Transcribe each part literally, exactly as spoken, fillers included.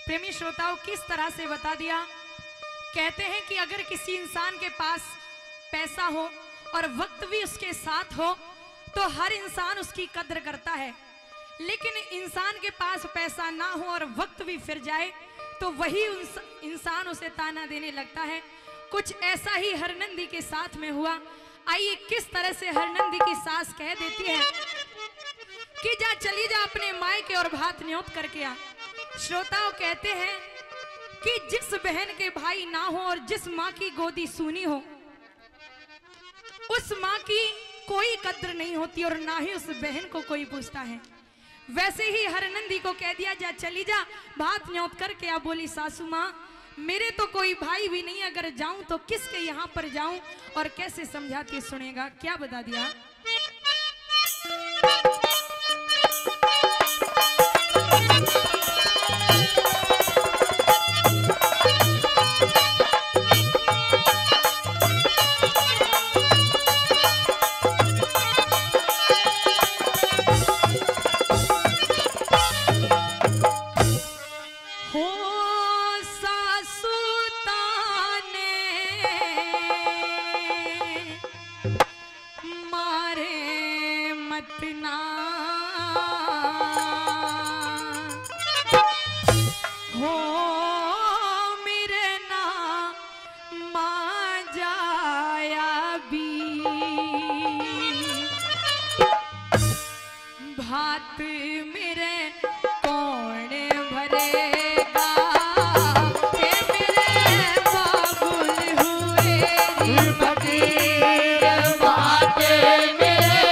प्रेमी श्रोताओं, किस तरह से बता दिया। कहते हैं कि अगर किसी इंसान के पास पैसा हो और वक्त भी उसके साथ हो, तो हर इंसान उसकी कद्र करता है, लेकिन इंसान के पास पैसा ना हो और वक्त भी फिर जाए, तो वही उस इंसान उसे ताना देने लगता है। कुछ ऐसा ही हरनंदी के साथ में हुआ। आइए, किस तरह से हरनंदी की सास कह देती है कि जा, चली जा अपने मायके और भात न्योत करके आ। श्रोताओं कहते हैं कि जिस बहन के भाई ना हो और जिस माँ की गोदी सूनी हो, उस माँ की कोई कद्र नहीं होती और ना ही उस बहन को कोई पूछता है। वैसे ही हरनंदी को कह दिया, जा, चली जा, भात न्योत करके आ। बोली सासू माँ, मेरे तो कोई भाई भी नहीं, अगर जाऊं तो किसके यहाँ पर जाऊं और कैसे समझाती सुनेगा, क्या बता दिया। हो सासू ताने मारे मत ना, हो मेरे ना माँ जाया भी। भात मेरे कौन भरेगा? हे मेरे बाबुल हुए री फकीर, भात मेरे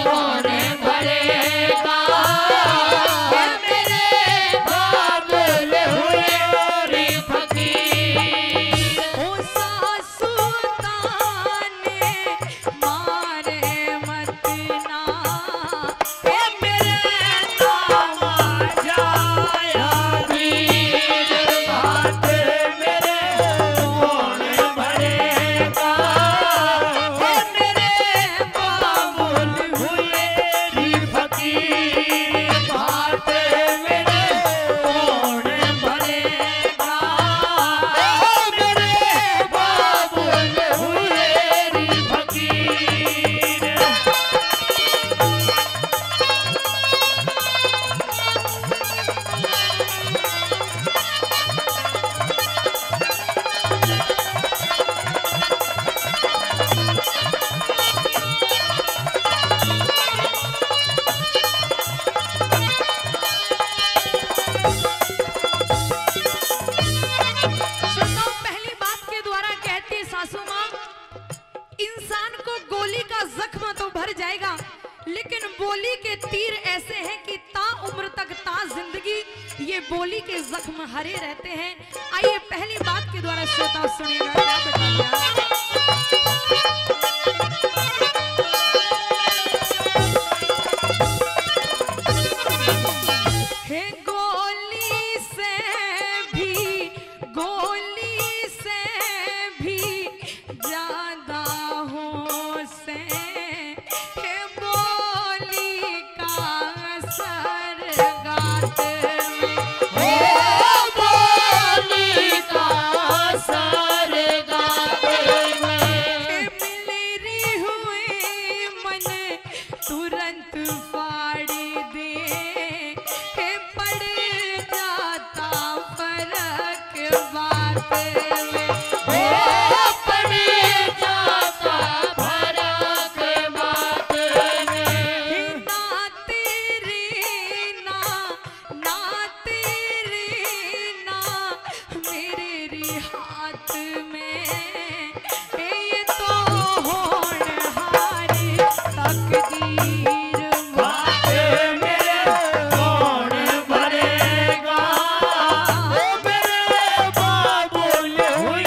कौन भरेगा? हे मेरे बाबुल हुए री फकीर। ओ सासू ताने मारे मत ना, ए मेरे नाम जाया वीर, भात मेरे कौन भरेगा? ए मेरे बाबुल हुए री फकीर, भात मेरे कौन भरेगा? ए मेरे बाबुल हुए री फकीर। श्रोताओं, पहली बात के द्वारा कहती है सासू माँ, इंसान को गोली का जख्म तो भर जाएगा, लेकिन बोली के तीर ऐसे हैं कि ता उम्र तक, ता जिंदगी ये बोली के जख्म हरे रहते हैं। आइए, पहली बात के द्वारा श्रोता सुनिएगा, क्या बता दिया। हे गोली से भी, गोली से भी ज्यादा हो से, हे बोली का असर गात में, हे बोली का असर गात में, हे मिलरी हुई मन तुरंत फाड़ी दे, हे पड़ जाता फर्क बात में, हे पड़ जाता फर्क बात में। हे ना तेरी ना, ना तेरी ना मेरे री हाथ में, ए, ये तो होनहार तकदीर भात मेरे कौन भरेगा? ओ मेरे बाबुल हुई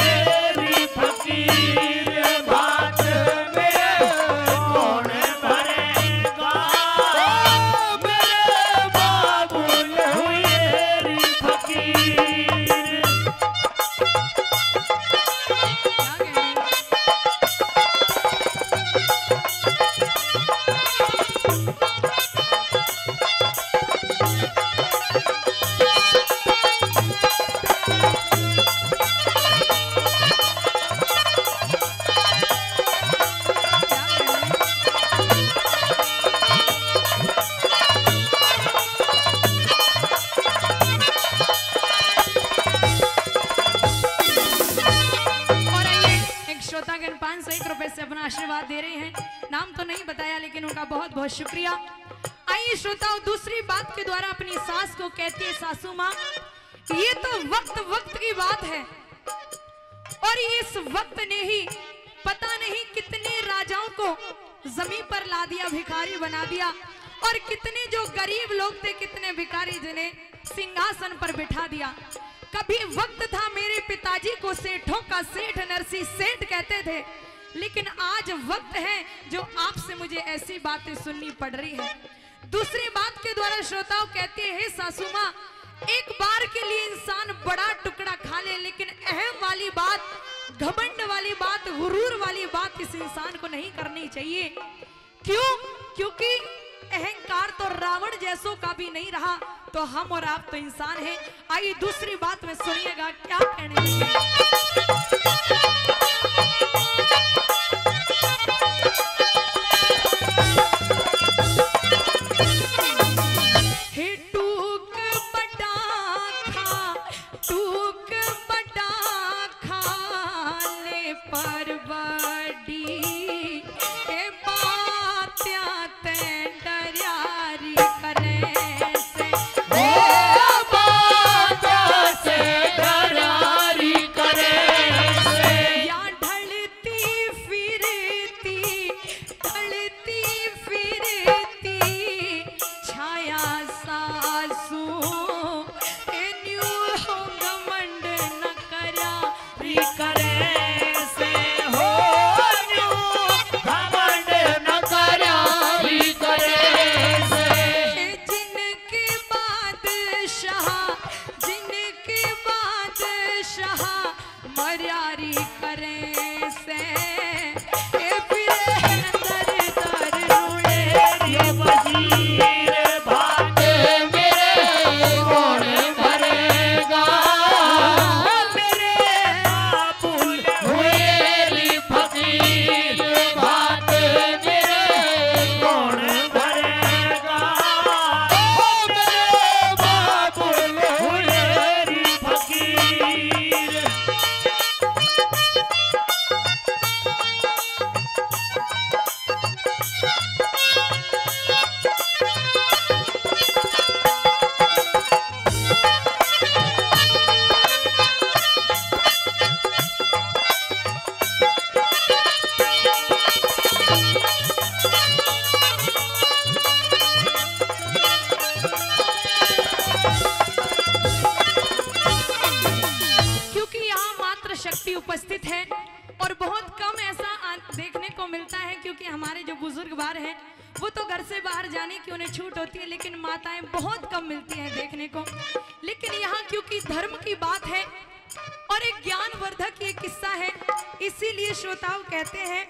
एक रुपए से अपना आशीर्वाद दे रहे हैं। नाम तो नहीं बताया, लेकिन उनका बहुत बहुत शुक्रिया। आइए श्रोताओं, दूसरी बात के द्वारा अपनी सास को कहती है, सासू माँ, ये तो वक्त वक्त की बात है, और इस वक्त ने ही पता नहीं कितने राजाओं को जमीन पर ला दिया, भिखारी बना दिया, और कितने जो गरीब लोग थे, कितने भिखारी, जिन्हें सिंहासन पर बिठा दिया। कभी वक्त था, मेरे पिताजी को सेठों का सेठ, नरसी सेठ कहते थे, लेकिन आज वक्त है जो आपसे मुझे ऐसी बातें सुननी पड़ रही है। दूसरी बात के द्वारा श्रोताओं कहते हैं, सासू माँ, एक बार के लिए इंसान बड़ा टुकड़ा खा ले, लेकिन अहम वाली बात, घमंड वाली बात, गुरूर वाली बात इस इंसान को नहीं करनी चाहिए। क्यों? क्योंकि अहंकार तो रावण जैसों का भी नहीं रहा, तो हम और आप तो इंसान हैं। आइए, दूसरी बात में सुनिएगा, क्या कहने लगे। हे टूक बड़ा खा, टूक बड़ा खा ले पर बड़ी, ए बात्या ते डरारी करे से। ओ बात्या से डरारी करे से। या ढलती फिरती, ढलती फिरती छाया सासू, ए न्यू हो घमंड न करा री करे से, हो न्यू घमंड न करा री करे से। ए जिनके बादशाह, जिनके बादशाह मर्यारी करे से, ए फिरे दर दर रूले। ये वजीर भाग मेरे कौन भरेगा, मेरे बाबुल हुए री फकीर भाग मेरे कौन भरेगा, ओ मेरे बाबुल हुए री फकीर। क्योंकि यहाँ मात्र शक्ति उपस्थित है और बहुत कम ऐसा आ-, देखने को मिलता है, क्योंकि हमारे जो बुजुर्ग बाहर हैं, वो तो घर से बाहर जाने की उन्हें छूट होती है, लेकिन माताएं बहुत कम मिलती हैं देखने को। लेकिन यहाँ क्योंकि धर्म की बात है और एक ज्ञानवर्धक ये किस्सा है, इसीलिए श्रोताओं कहते हैं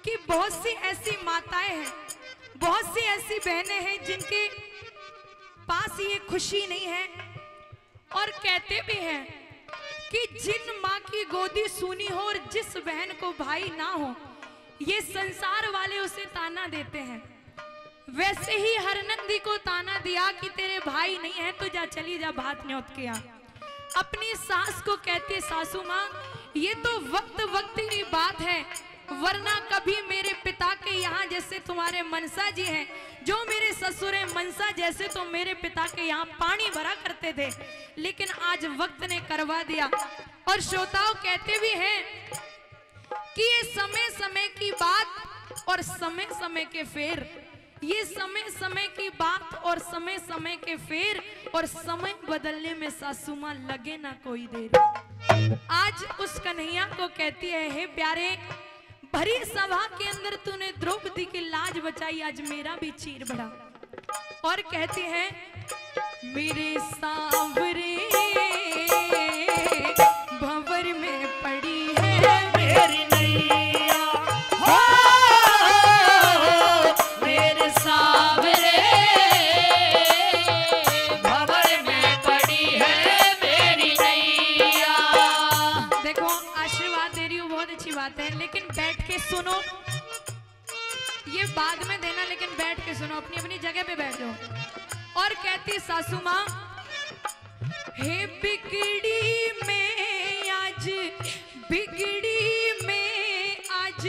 कि बहुत सी ऐसी माताएं हैं, बहुत सी ऐसी बहनें हैं जिनके पास ये खुशी नहीं है। और कहते भी हैं कि जिन माँ की गोदी सूनी हो और जिस बहन को भाई ना हो, ये संसार वाले उसे ताना देते हैं। वैसे ही हरनंदी को ताना दिया कि तेरे भाई नहीं है तो जा, चली जा भात न्योत के यहाँ। अपनी सास को कहती है, सासू माँ, ये तो वक्त वक्त की बात है, वरना कभी मेरे पिता के यहाँ जैसे तुम्हारे मनसा जी हैं, जो मेरे ससुर हैं मनसा जैसे, तो मेरे पिता के यहाँ पानी भरा करते थे, लेकिन आज वक्त ने करवा दिया। और श्रोताओं कहते भी हैं कि ये समय समय की बात और समय समय के फेर, ये समय समय की बात और समय समय के फेर, और समय बदलने में सासू माँ लगे ना कोई देर। आज उस कन्हैया को कहती है, हे प्यारे, भरी सभा के अंदर तूने द्रौपदी की लाज बचाई, आज मेरा भी चीर बढ़ा। और कहती है, मेरे सांवरे भंवर में पड़ी है मेरी नैया, हो, मेरे सांवरे भंवर में पड़ी है मेरी नैया। देखो, आशीर्वाद दे रही हूँ, बहुत अच्छी बात है, लेकिन बैठ के सुनो। ये बाद में देना, लेकिन बैठ के सुनो, अपनी अपनी जगह पे बैठ जाओ। और कहती सासू माँ, हे बिगड़ी में आज, बिगड़ी में आज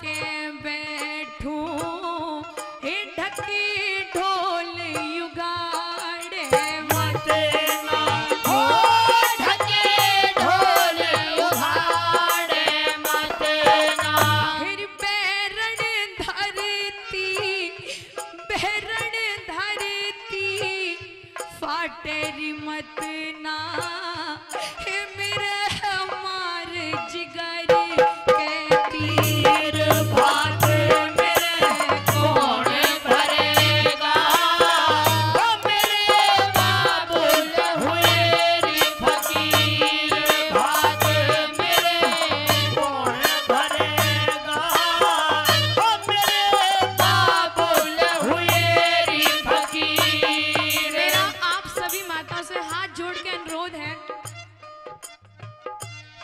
के बैठूं, ए ढके ढोल उघाड़े मत ना। हो ढके ढोल उघाड़े मत ना। फिर बैरण धरती, बैरण धरती फाटे री मत ना, हे मेरे हमारे जिगर के तीर। भात मेरे कौन भरेगा, ओ मेरे बाबुल हुए रे फकीर। भात मेरे कौन भरेगा, ओ मेरे बाबुल हुए रे फकीर। मेरा आप सभी माता से हाथ जोड़ के अनुरोध है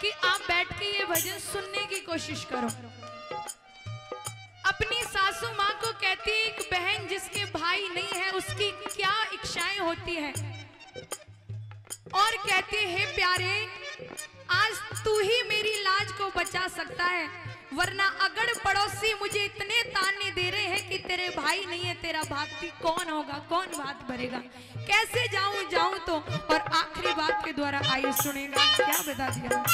कि आप बैठ के ये भजन सुनने की कोशिश करो। अपनी सासू माँ को कहती है, एक बहन जिसके भाई नहीं है, उसकी क्या इच्छाएं होती है। और कहती है, हे प्यारे, आज तू ही मेरी लाज को बचा सकता है, वरना अगर पड़ोसी मुझे इतने ताने दे रहे हैं कि तेरे भाई नहीं है, तेरा भाती कौन होगा, कौन भात भरेगा। कैसे जाऊं, जाऊं तो, और आखिरी बात के द्वारा आइए सुनेगा, क्या बता दिया।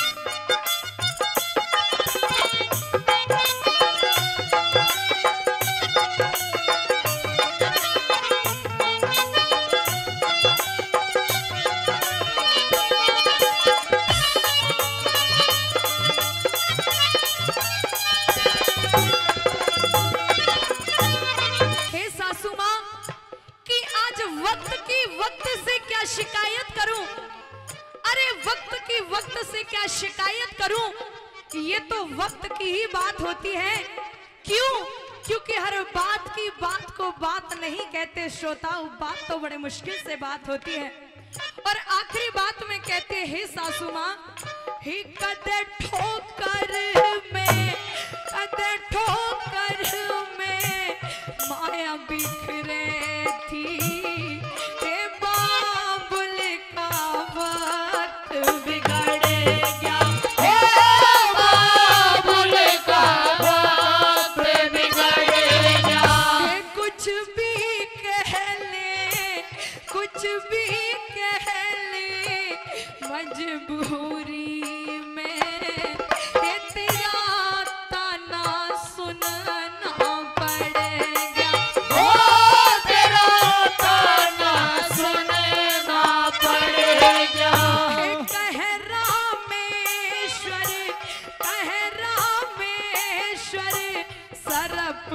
हे सासू माँ, कि आज वक्त की वक्त से क्या शिकायत करूं, अरे वक्त की वक्त से क्या शिकायत करूं, ये तो वक्त की ही बात होती है। क्यों? क्योंकि हर बात की बात को बात नहीं कहते श्रोताओं, बात तो बड़े मुश्किल से बात होती है। और आखिरी बात में कहते, हे सासू माँ, हे कदे ठोकर में, कदे ठोकर में माया बिखरे थी, हे बाबुल का वक्त बिगड़ गया, हे बाबुल का वक्त बिगड़ गया। हे कुछ भी कह ले, कुछ भी कह ले, मजबूरी में ये तेरा ताना सुनना पड़ गया। ओ, तेरा ताना सुनना पड़ गया। कह रामेश्वर, कह रामेश्वर, सरप